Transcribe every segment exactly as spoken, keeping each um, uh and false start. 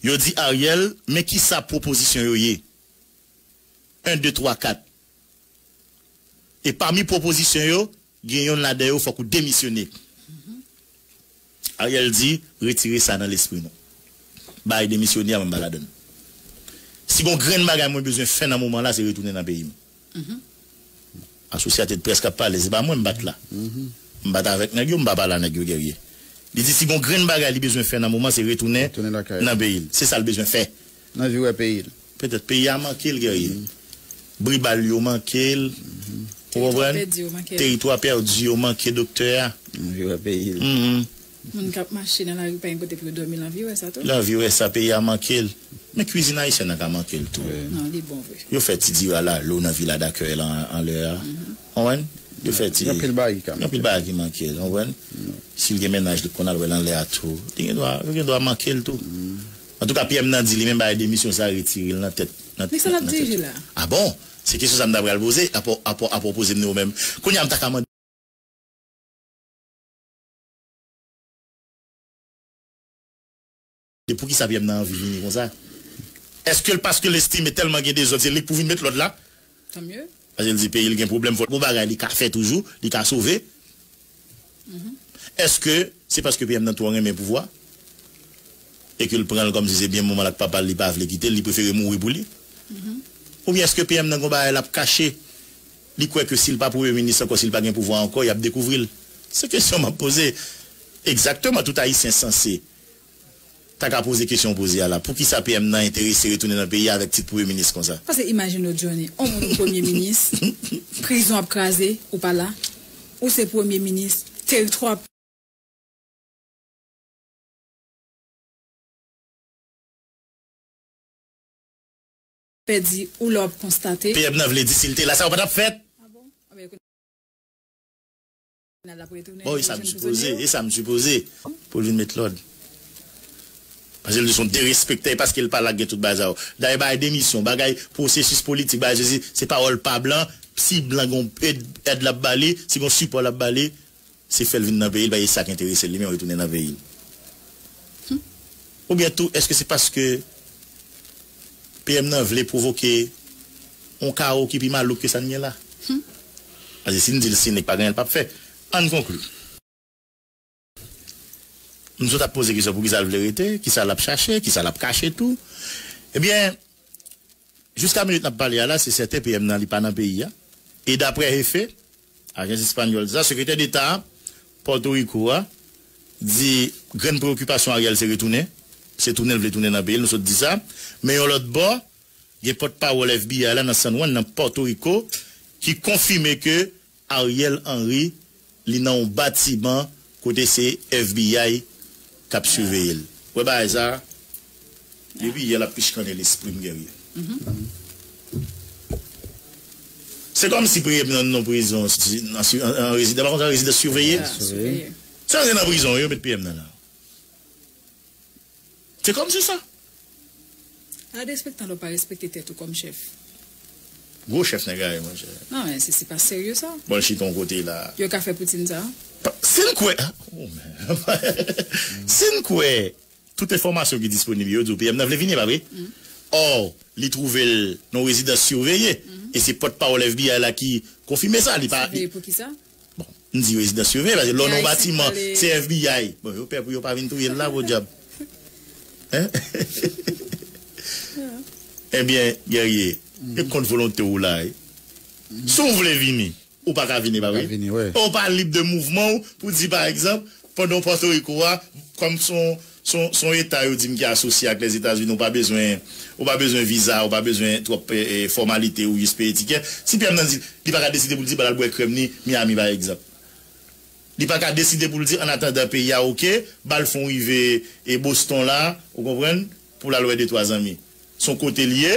Yo di Ariel, men kisa pwopozisyon yo ye. En, de, twa, kat. E pami pwopozisyon yo, gen yonn ladan yo, fòk ou demisyone. Ariel di, retire sa nan lespri nou. Bay demisyone a, mwen pa ladan. Si gon grenn bagay mwen bezwen fè nan moman la, se retounen nan peyi m. Associated Press k ap pale, se pa mwen m pa t la. M pa t avèk nèg yo, m pa pale a nèg yo, Guerrier. Li di si gon grenn bagay li bezwen fè nan moman, se retounen nan peyi l. Se sa l bezwen fè. Nan vi wè peyi l. Petèt peyi a manke l, Guerrier. Bri bal yo manke l. Ou konprann? Teritwa pèdi yo manke l. Teritwa pèdi yo manke doktè a. Nan vi wè peyi l. Mhm. Moun k ap mache nan lari pa gen kote pou yo dòmi, l anvi wè sa tou. L anvi wè sa, peyi a manke l. Men kwizin ayisyèn nan ka manke l tou. Non, li bon vre. Yo fè ti diri a lalo nan vila dakèy la anlè a. Konprann? Yo fè ti. Gen anpil bagay ki ka manke l. Gen anpil bagay ki manke l, konprann? Si l gen mennaj li konn al wè l anlè a tou. Li gen dwa, yo gen dwa manke l tou. Antouka, P M nan di li menm bay demisyon sa retire l nan tèt. Nan, men sa l ap dirije la. Ah bon? Se kesyon sa m ta pral poze, apò, apò, apò poze m nou menm. Kounye a m ta ka mande de poukisa P M nan anvi vini konsa. Èske l paske l estime tèlman gen dezòd, se li k pou vin met lòd la? Tanmye. Paske l di peyi l gen pwoblèm, fò l gon bagay li ka fè toujou, li ka sove. Èske se paske P M nan twò renmen pouvwa? E ke l pran l kòmsi se byen moman l ak papa l, li pa vle kite l, li prefere mouri pou li? Oubyen èske P M nan gon bagay l ap kache? Li kwè ke si l pa premye minis ankò, si l pa gen pouvwa ankò, y ap dekouvri l? Se kesyon m ap poze. Egzakteman, tout Ayisyen sanse ta ka poze kesyon w poze a la. Poukisa P M nan enterese retounen nan peyi a avèk tit premye minis konsa? Paske imajine w, Johnny, on moun premye minis, prizon ap kraze, ou pa la, ou se premye minis, teritwa pèdi, ou lè w ap konstate. P M nan vle di si l te la, sa yo pa t ap fèt. Ah bon? Ah ben, kounye a l ap retounen, bon, e sa m sipoze, e sa m sipoze pou l vin met lòd. Paske l di se yon derespektè, e paske l pa la k gen tout bagay sa yo. Dayè, bagay demisyon, bagay pwosesis politik, bagay sesi, se pawòl pa blan, si blan gen yon èd, èd l ap ba li, si gen yon sipò l ap ba li, se fè l vin nan peyi l, paske se sa k enterese l, li menm retounen nan peyi l. Oubyen tou, èske se paske P M nan vle pwovoke yon kawo ki pi malouk ke sa n gen la? Paske si n di l sinik pa gen anyen l p ap fè. Ann konkli. M sot ap poze kesyon poukisa l vle rete, kisa l ap chache, kisa l ap kache tou. Ebyen, jiska minit n ap pale a la, se sèten P M nan li pa nan peyi a. E daprè Jefe, ajans espanyòl sa, sekretè deta Pòtoriko a, di grenn preyokipasyon Ariel se retounen, se tounen l vle tounen nan peyi l, nou sot di sa. Men yon lòt bò, gen pòtpawòl F B I la nan San Juan, nan Pòtoriko, ki konfime ke Ariel Henry, li nan yon batiman kote se F B I k ap siveye l. Wè bagay sa, depi yè l ap pichkannen lespri m, Guerrier. Se kòmsi P M nan nan prizon, nan, nan, an, an rezidans, pa konn sa rezidans siveye? Siveye. Se antre nan prizon, yo met P M nan la. Se kòmsi sa. A derespektan lè w pa respekte tèt ou kòm chèf. Gwo chèf nèg la ye, monchè. Non, men se, se pa serye sa. Bon, l chita yon kote la. Yo ka fè Poutine sa. Pa, si n kwè, ah, oh, men. Si n kwè tout enfòmasyon ki disponib yo, yo di w P M nan vle vini, pa vre? Ò, li twouve l nan yon rezidans siveye. E se pòtpawòl F B I la ki konfime sa. Li pa. Siveye pou kisa? Bon, m di rezidans siveye, paske lè w nan yon batiman, se F B I. Bon, yo pè pou yo pa vin touye l la, podyab. Hein? Ebyen, Guerrier, e kont volonte w la, wi. Si w vle vini, ou pa ka vini, pa vre? Ou pa lib de mouvman w pou di, pa egzanp, pandan w Pòtoriko a, kòm se yon, se yon, se yon eta yo di m ki asosye ak Lèzetazini, ou pa bezwen, ou pa bezwen viza, ou pa bezwen twòp, e, e, fòmalite, ou jis peye tikè. Si P M nan di, li pa ka deside pou l di, ba l al bwè krèm ni Miami, pa egzanp. Li pa ka deside pou l di, an atandan peyi a oke, ba l fè yon rive, e, Boston la, ou konprann, pou l al wè de twa zanmi. Se yon kote l ye,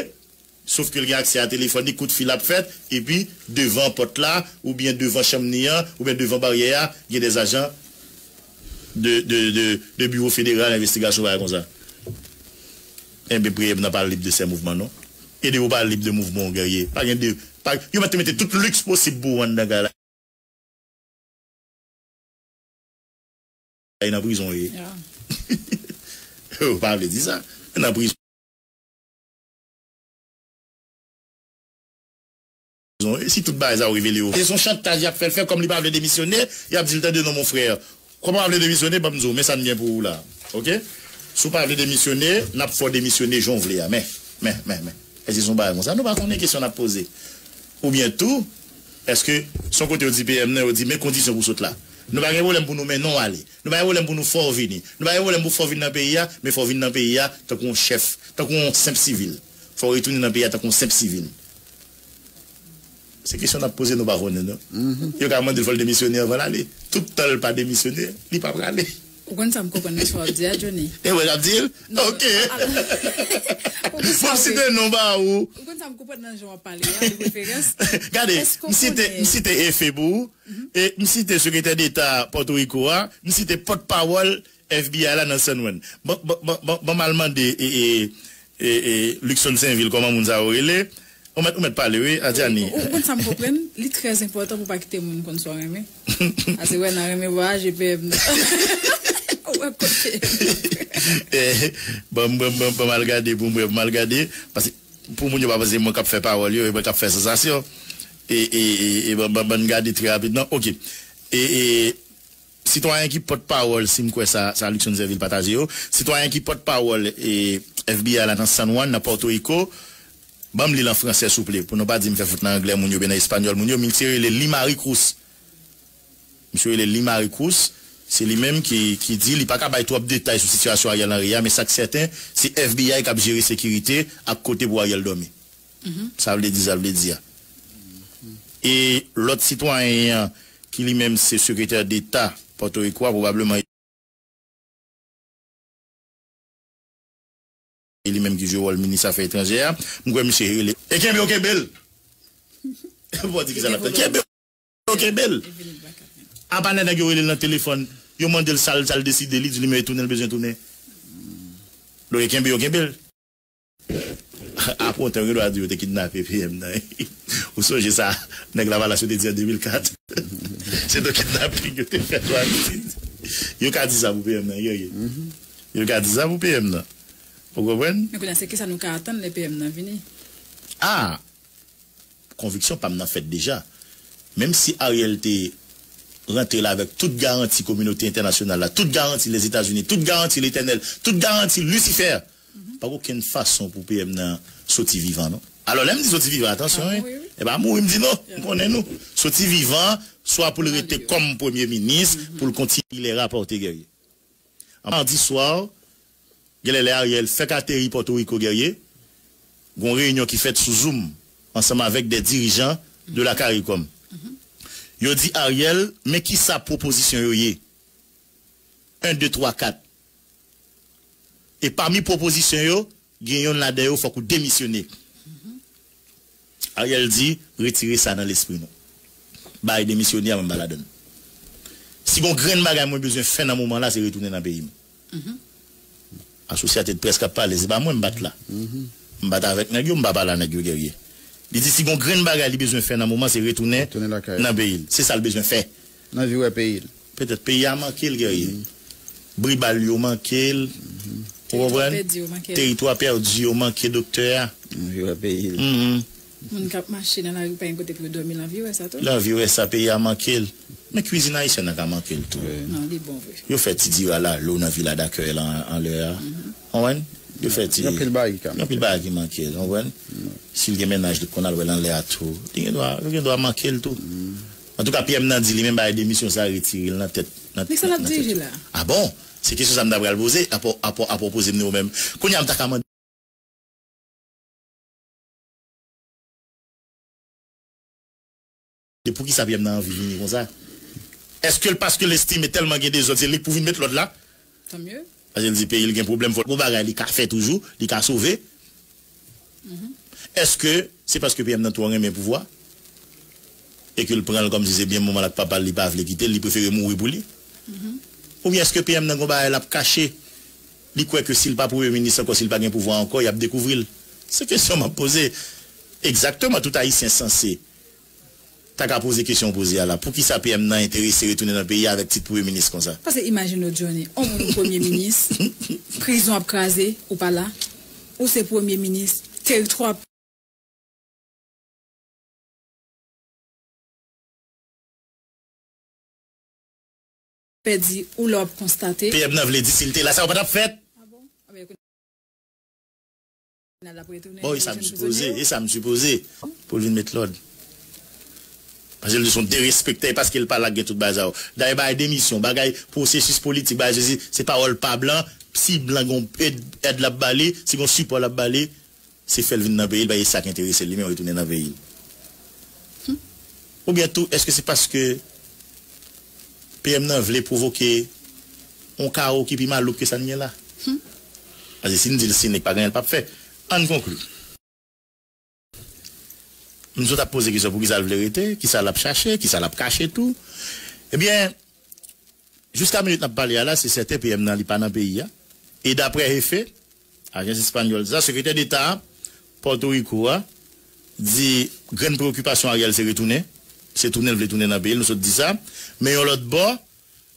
sof ke l gen aksè a telefòn li, kout fil ap fèt, epi devan pòt la, oubyen devan chanm ni an, oubyen devan baryè a, gen dè ajan de, de, de, de Biwo Federal Envestigasyon, bagay konsa. Enben, P M nan pa lib de sè mouvman, non. E depi w pa lib de mouvman w, Guerrier, pa gen de, pa, yo mèt te mete tout liks posib pou w anndan kay la. Ay nan prizon w ye. Ya. Yo pa vle di sa. Nan prizon, e si tout bagay sa yo revele yo. E se yon chantaj y ap fè l fè, kòm li pa vle demisyone, y ap di l, tande non, mon frè. Kòm w pa vle demisyone, ban m di w, men sa n gen pou ou la. Oke? Si w pa vle demisyone, n ap fè w demisyone jan w vle a. Men, men, men, men. Èske se yon bagay konsa? Nou pa konnen kesyon n ap poze. Oubyen tou, èske se yon kote yo di P M nan, yo di, men kondisyon pou w sot la. Nou pa gen pwoblèm pou nou men non w ale. Nou pa gen pwoblèm pou nou fè w vini. Nou pa gen pwoblèm pou fè w vin nan peyi a, men fè w vin nan peyi a tankou yon chèf, tankou yon senp sivil. Fè w retounen nan peyi a tankou yon senp sivil. Se kesyon n ap poze, nou pa konnen, non. Yo ka mande l fò l demisyone anvan l ale. Tout tan l pa demisyone, li pa prale. Ou konn sa m konprann nan sa w ap di a, Johnny? E wè l ap di l? Oke. Bon, m site non ba ou. Ou konn sa m konprann nan jan w ap pale a, de preferans? Gade, m site, m site Efe pou ou. E m site sekretè deta Pòtoriko a, m site pòtpawòl F B I la nan San Juan. Ban, ban, ban, ban, ban m al mande e, e, e, e, Luckson Sainvil kòman moun sa yo rele. Ou mèt, ou mèt pale, wi, Adjani. Ou, ou konn sa m konprann, li trè enpòtan pou w pa kite moun konn sa w renmen. Paske wè nan renmen vwayaje P M nan. Ou wè kote. Eh, ban, ban, ban, ban m al gade pou m wè, ban m al gade. Paske pou moun yo pa panse mwen k ap fè pawòl yo, e mwen k ap fè sansasyon. E, e, e, e ban, ban, ban n gade trè rapidman. Oke. E, e, sitwayen ki pòtpawòl, si m kwè sa, sa Luckson Sainvil pataje yo, sitwayen ki pòtpawòl e F B I la nan San Juan, nan Pòtoriko, ban m li l an fransè, souple, pou nou pa di m fè fout nan anglè moun yo, oubyen nan espanyòl moun yo, misye rele Lee Marie Cruz. Misye rele Lee Marie Cruz, se li menm ki, ki di li pa ka bay twòp detay sou sitiyasyon Ariel Henry a, men sa k sèten, se F B I k ap jere sekirite ak kote pou Ariel dòmi. Sa vle di, sa vle di a. E lòt sitwayen an, ki li menm se sekretè deta Pòtoriko a, pwobableman e li menm ki jwe wòl minis afè etranjè a, m kwè misye rele. E kenbe yo kenbe l! Bon, di ki sa l ap fè. Kenbe yo kenbe l! Apa lè nèg yo rele l nan telefòn, yo mande l sa l, sa l deside, li di li menm e tounen l bezwen tounen. Donk, e kenbe yo kenbe l. Apre yon tan, yo gen dwa di yo te kidnape P M nan. Ou sonje sa, nèg Lavalas yo te di an de mil kat? Se de kidnaping yo te fè tou Ayiti. Yo ka di sa pou P M nan, yo ye. Yo ka di sa pou P M nan. Ou konprann? Men kounye a, se kisa nou ka atann lè P M nan vini? Ah! Konviksyon pa m nan fèt deja. Menm si Ariel te rantre la avèk tout garanti kominote entènasyonal la, tout garanti Lèzetazini, tout garanti Letènèl, tout garanti Lisifè, pa gen okenn fason pou P M nan soti vivan, non. Alò, lè m di soti vivan, atansyon, wi. E pa mouri m di non, m konnen nou. Soti vivan, swa pou l rete kòm premye minis, pou l kontinye lè rapòte, Guerrier. Madi swa, genlè lè Ariel fèk ateri Pòtoriko, Guerrier, gon reyinyon ki fèt sou Zoom ansanm avèk de dirijan de la CARICOM. Yo di Ariel, men kisa pwopozisyon yo ye. En, de, twa, kat. E pami pwopozisyon yo, gen yonn ladan yo, fòk ou demisyone. Ariel di, retire sa nan lespri nou. Bagay demisyone a, mwen m pa ladann. Si gon grenn bagay mwen bezwen fè nan moman la, se retounen nan peyi m. Associated Press k ap pale, se pa mwen m bat la. M bat avèk nèg yo, m pa pale a nèg yo, Guerrier. Li di si gon grenn bagay li bezwen fè nan moman, se retounen nan peyi l. Se sa l bezwen fè. Nan vi wè peyi l. Petèt peyi a manke l, Guerrier. Bri bal yo manke l. Ou konprann? Teritwa pèdi yo manke doktè a. Nan vi wè peyi l. Moun k ap mache nan lari pa gen kote pou yo dòmi, l anvi wè sa tou. L anvi wè sa, peyi a manke l. Men kwizin ayisyèn nan ka manke l tou. Non, li bon vre. Yo fè ti diri a lalo nan vila dakèy la anlè a. Konprann? Yo fè ti. Gen anpil bagay ki ka manke l. Gen anpil bagay ki manke l, konprann? Si l gen mennaj, li konn al wè l anlè a tou. Li gen dwa, yo gen dwa manke l tou. Antouka, P M nan di li menm bagay demisyon sa retire l nan tèt, nan tèt. Men sa l ap dirije la? Ah bon? Se kesyon sa m ta pral poze, apò, apò, apò poze m nou menm. Kounye a m ta ka mande E poukisa P M nan anvi vini konsa? Èske l paske l estime tèlman gen dezòd, se li k pou vin met lòd la? Tant mieux. Paske l di peyi l gen pwoblèm, fòk gon bagay li ka fè toujou, li ka sove. Èske se paske P M nan twò renmen pouvwa? E ke l pran l kòmsi se byen moman l ak papa l, li pa vle kite l, li prefere mouri pou li? Oubyen èske P M nan gon bagay l ap kache? Li kwè ke si l pa premye minis ankò, si l pa gen pouvwa ankò, y ap dekouvri l? Se kesyon m ap poze. Egzakteman, tout Ayisyen sanse Ta ka poze kesyon w poze a la. Poukisa P M nan enterese retounen nan peyi a avèk tit premye minis konsa? Paske imajine w, Johnny, on moun ou premye minis, prizon ap kraze, ou pa la, ou se premye minis, teritwa ap pèdi, ou lè w ap konstate. P M nan vle di si l te la, sa yo pa t ap fèt. Ah bon? Ah, ben, Bon, e sa m sipoze, e sa m sipoze pou l vin met lòd. Paske l di se yon derespektè, e paske l pa la k gen tout bagay sa yo. Dayè, bagay demisyon, bagay pwosesis politik, bagay sesi, se pawòl pa blan, si blan gon èd, èd l ap ba li, si gon sipò l ap ba li, se fè l vin nan peyi l, paske se sa k enterese l, li menm retounen nan peyi l. Oubyen tou, èske se paske P M nan vle pwovoke yon kawo ki pi malouk ke sa n gen la? Paske si n di l si nèg pa gen anyen l p ap fè. Ann konkli. M sot ap poze kesyon poukisa l vle rete, kisa l ap chache, kisa l ap kache tou. Ebyen, jiska minit n ap pale a la, se sèten P M nan li pa nan peyi a. E daprè Jefe, ajans espanyòl sa, sekretè deta Pòtoriko a, di grenn preokipasyon Ariel se retounen. Se tounen l vle tounen nan peyi l, nou sot di sa. Men yon lòt bò,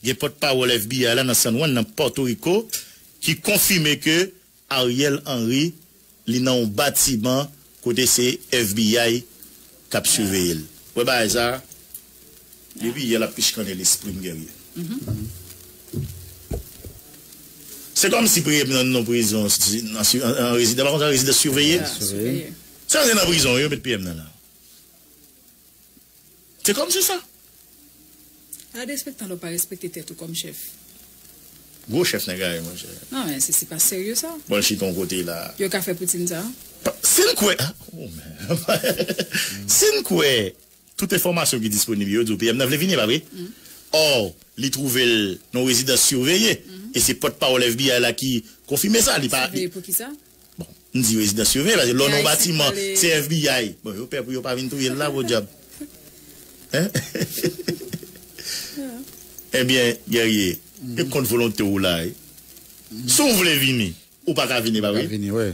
gen pòtpawòl F B I la nan San Juan, nan Pòtoriko, ki konfime ke Ariel Henry, li nan yon batiman kote se F B I k ap siveye l. Wè bagay sa, depi yè l ap pichkannen lespri m, Guerrier. Se kòmsi P M nan nan prizon, si- nan si- an, an rezidans, pa konn sa, rezidans siveye. Siveye. Se nan prizon yo met P M nan la. Se kòmsi sa. Pa derespektan lè w pa respekte tèt ou kòm chèf. Gwo chèf nèg la ye, monchè. Non, men se, se pa serye sa. Bon, l chita yon kote la. Yo ka fè Poutine sa. Pa- Si n kwè, ah, oh, men. Si n kwè tout enfòmasyon ki disponib yo, yo di w P M nan vle vini, pa vre? Ò, li twouve l nan rezidans siveye. E se pòtpawòl F B I la ki konfime sa. Li pa. Siveye pou ki sa? Bon, m di rezidans siveye, paske lè w nan yon batiman, se F B I. Bon, yo pè pou yo pa vin touye l la, podyab. Hein? Ebyen, Guerrier, e kont volonte w la, wi. Si w vle vini, ou pa ka vini, pa vre?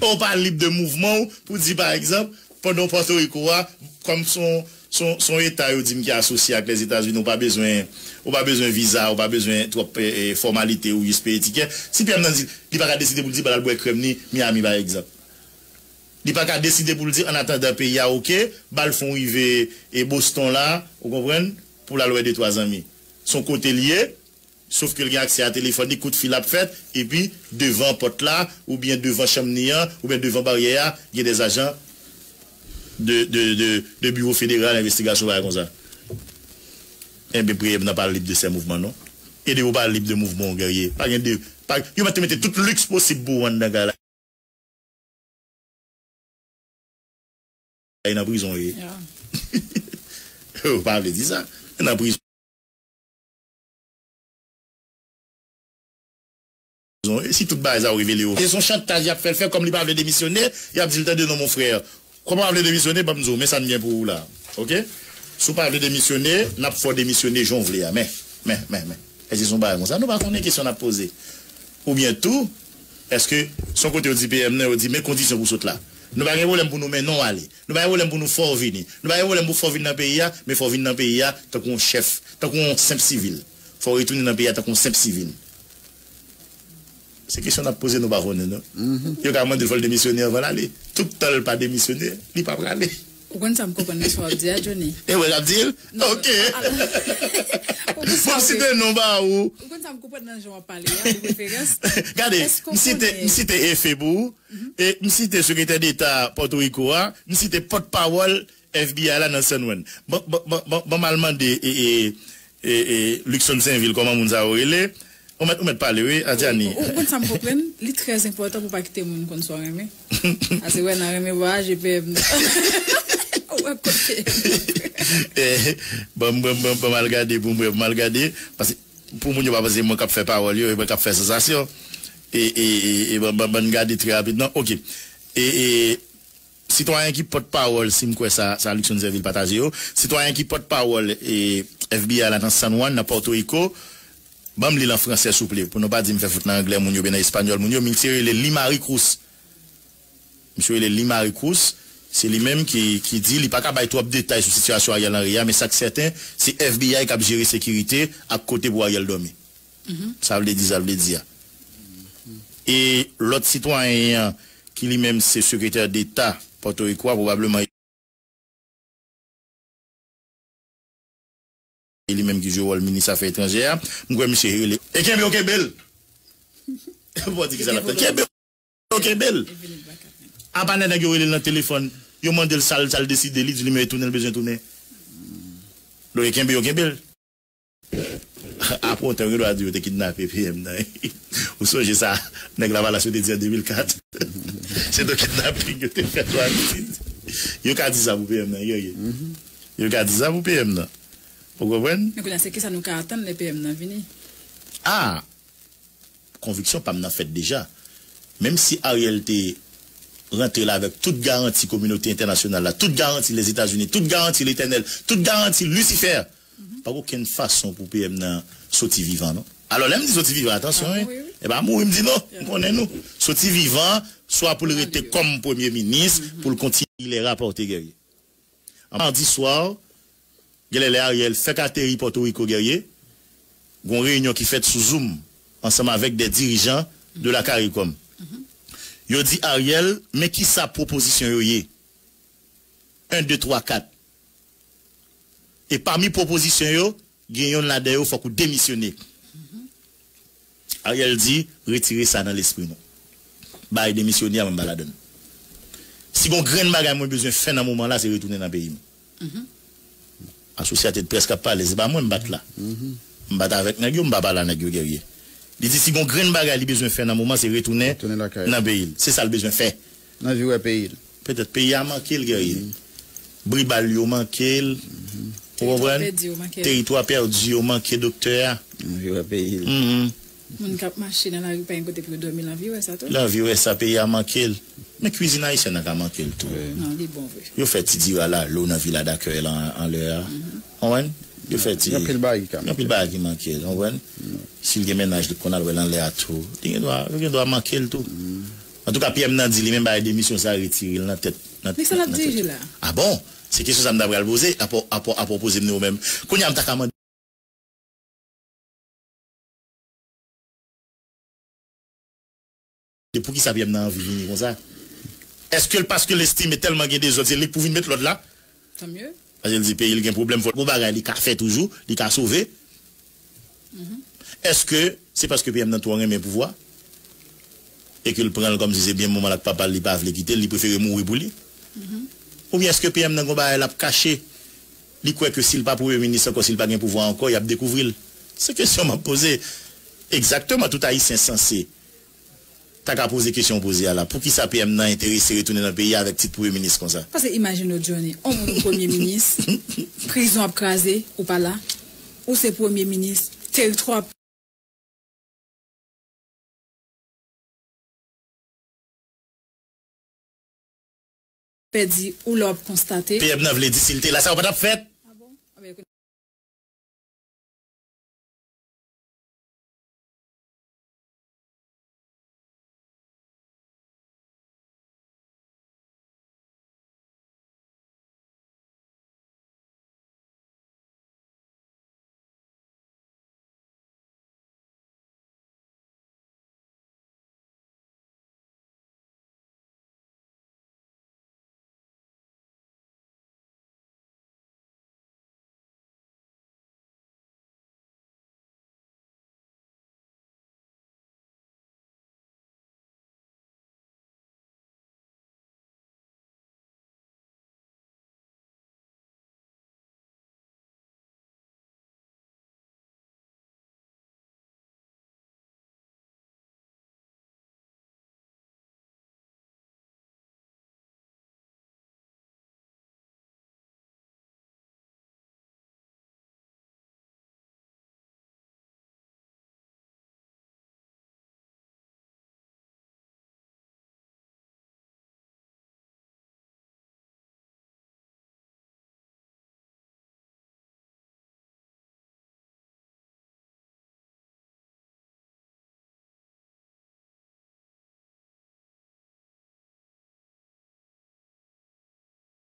Ou pa lib de mouvman w pou di, pa egzanp, pandan w Pòtoriko a, kòm se yon, se yon, se yon eta yo di m ki asosye ak Lèzetazini, ou pa bezwen, ou pa bezwen viza, ou pa bezwen twòp, e, e, fòmalite ou jis peye tikè. Si P M nan di, li pa ka deside pou l di, ba l al bwè krèm ni Miami, pa egzanp. Li pa ka deside pou l di, an atandan peyi a oke, ba l fè yon rive e Boston la, ou konprann, pou l al wè de twa zanmi. Se yon kote l ye, sof ke l gen aksè a telefòn li, kout fil ap fèt, epi devan pòt la, oubyen devan chanm ni an, oubyen devan baryè a, gen dè ajan de, de, de, de Biwo Federal Envestigasyon, bagay konsa. Enben, P M nan pa lib de sè mouvman, non. E depi w pa lib de mouvman w, Guerrier, pa gen de, pa, yo mèt te mete tout liks posib pou w anndan kay la. E nan prizon, wi. Yo pa vle di sa. Nan prizon. E si tout bagay sa yo revele yo. E se yon chantaj y ap fè l fè, kòm li pa vle demisyone, y ap di l, tande non, mon frè. Kòm w pa vle demisyone, ban m di w, men sa n gen pou ou la. Oke? Si w pa vle demisyone, n ap fè w demisyone jan w vle a. Men, men, men, men. Èske se yon bagay konsa? Nou pa konnen, kesyon n ap poze. Oubyen tou, èske se yon kote yo di P M nan, yo di, men kondisyon pou w sot la. Nou pa gen pwoblèm pou nou men non w ale. Nou pa gen pwoblèm pou nou fè w vini. Nou pa gen pwoblèm pou fè w vin nan peyi a, men fè w vin nan peyi a tankou yon chèf, tankou yon senp sivil. Fè w retounen nan peyi a tankou yon senp sivil. Se kesyon n ap poze, nou pa konnen, non. Yo ka mande l fò l demisyone anvan l ale. Tout tan l pa demisyone, li pa prale. Ou konn sa m konprann nan sa w ap di a, Johnny? E wè l ap di l? Non, oke. Bon, m site non ba ou. Ou konn sa m konprann nan jan w ap pale a, de preferans? Gade, m site, m site Efe pou ou. E m site sekretè deta Pòtoriko a. M site pòtpawòl F B I la nan San Juan. Ban, ban, ban, ban, ban m al mande, e, e, e, e, Luckson Sainvil, kòman moun sa yo rele? Ou mèt, ou mèt pale, wi, Adjani. Ou, ou konn sa m konprann? Li trè enpòtan pou w pa kite moun konn sa w renmen. Ase wè nan renmen vwayaje P M nan. Ou wè kote. Eh, ban m, ban m, ban m, ban m al gade pou m wè, pou m al gade. Paske pou moun yo pa panse mwen k ap fè pawòl yo, e mwen k ap fè sansasyon. E, e, e, e ban, ban, ban n gade trè rapidman. Oke. E, e, Sitwayen ki pòtpawòl, si m kwè sa, sa Luckson Sainvil pataje yo, sitwayen ki pòtpawòl, e, F B I la nan San Juan, nan Pòtoriko, ban m li l an fransè, souple, pou nou pa di m fè fout nan anglè moun yo, oubyen nan espanyòl moun yo, misye rele Limary Cruz. Misye rele Limary Cruz, Se li menm ki, ki di li pa ka bay twòp detay sou sitiyasyon Ariel Henry a, men sa k sèten, se F B I k ap jere sekirite ak kote pou Ariel dòmi. Sa vle di, sa vle di a. E lòt sitwayen an, ki li menm se sekretè deta Pòtoriko a, pwobableman e li menm ki jwe wòl minis afè etranjè a, m kwè misye rele. E kenbe yo kenbe l. Bon, di ki sa l ap fè. Kenbe yo kenbe l. Apa nèg yo rele l nan telefòn, yo mande l sa l, sa l deside, li di li menm e tounen l bezwen tounen. Donk, e kenbe yo kenbe l. Apre yon tan, yo dwa di yo te kidnape P M nan. Ou sonje sa, nèg Lavalas yo te di an de mil kat? Se te kidnaping yo te fè tou Ayiti. Yo ka di sa pou P M nan, yo ye. Yo ka di sa pou P M nan. Ou konprann? Men kounye a, se kisa nou ka atann lè P M nan vini? Ah! Konviksyon pa m nan fèt deja. Menm si Ariel te rantre la avèk tout garanti kominote entènasyonal la, tout garanti Lèzetazini, tout garanti Letènèl, tout garanti Lisifè, pa gen okenn fason pou P M nan soti vivan, non. Alò, lè m di soti vivan, atansyon, wi. E pa mouri, m di non, m konnen nou. Soti vivan, swa pou l rete kòm premye minis, pou l kontinye lè rapòte Guerrier. Madi swa, genlè lè Ariel fèk ateri Pòtoriko Guerrier, gon reyinyon ki fèt sou Zoom ansanm avèk de dirijan de la CARICOM. Yo di Ariel, men kisa pwopozisyon yo ye. En, de, twa, kat. E pami pwopozisyon yo, gen yonn ladan yo, fòk ou demisyone. Ariel di, retire sa nan lespri nou. Bagay demisyone a, mwen m pa ladann. Si gon grenn bagay mwen bezwen fè nan moman la, se retounen nan peyi m. Associated Press k ap pale, se pa mwen m bat la. M bat avèk nèg yo, m pa pale a nèg yo, Guerrier. Li di si gon grenn bagay li bezwen fè nan moman, se retounen nan peyi l. Se sa l bezwen fè. Nan vi wè peyi l. Petèt peyi a manke l, Guerrier. Bri bal yo manke l. Ou konprann? Teritwa pèdi yo manke doktè a. Nan vi wè peyi l. Moun k ap mache nan lari pa gen kote pou yo dòmi, l anvi wè sa tou. L anvi wè sa, peyi a manke l. Men kwizin ayisyèn nan ka manke l tou. Non, li bon vre. Yo fè ti diri a lalo nan vila dakèy la anlè a. Konprann? Yo fè ti. Gen anpil bagay ki ka manke l. Gen anpil bagay ki manke l, konprann? Si l gen mennaj, li konn al wè l anlè a tou. Li gen dwa, yo gen dwa manke l tou. Antouka, P M nan di li menm bagay demisyon sa retire l nan tèt. Men sa l ap dirije la. Ah bon? Se kesyon sa m ta pral poze, apò, apò, apò poze m nou menm. Kounye a m ta ka mande poukisa P M nan anvi vini konsa. Èske l paske l estime tèlman gen dezòd, se li k pou vin met lòd la? Tant mieux. Paske l di peyi l gen pwoblèm, fò l gon bagay li ka fè toujou, li ka sove. Èske se paske P M nan twò renmen pouvwa? E ke l pran l kòmsi se byen moman l ak papa l, li pa vle kite l, li prefere mouri pou li? Oubyen èske P M nan gon bagay l ap kache? Li kwè ke si l pa premye minis ankò, si l pa gen pouvwa ankò, y ap dekouvri l? Se kesyon m ap poze. Egzakteman, tout Ayisyen sanse ta ka poze kesyon w poze a la. Poukisa P M nan enterese retounen nan peyi a avèk tit premye minis konsa? Paske imajine w, Johnny, on moun premye minis, prizon ap kraze, ou pa la, ou se premye minis, teritwa ap pèdi, ou lè w ap konstate. P M nan vle di si l te la, sa yo pa t ap fèt.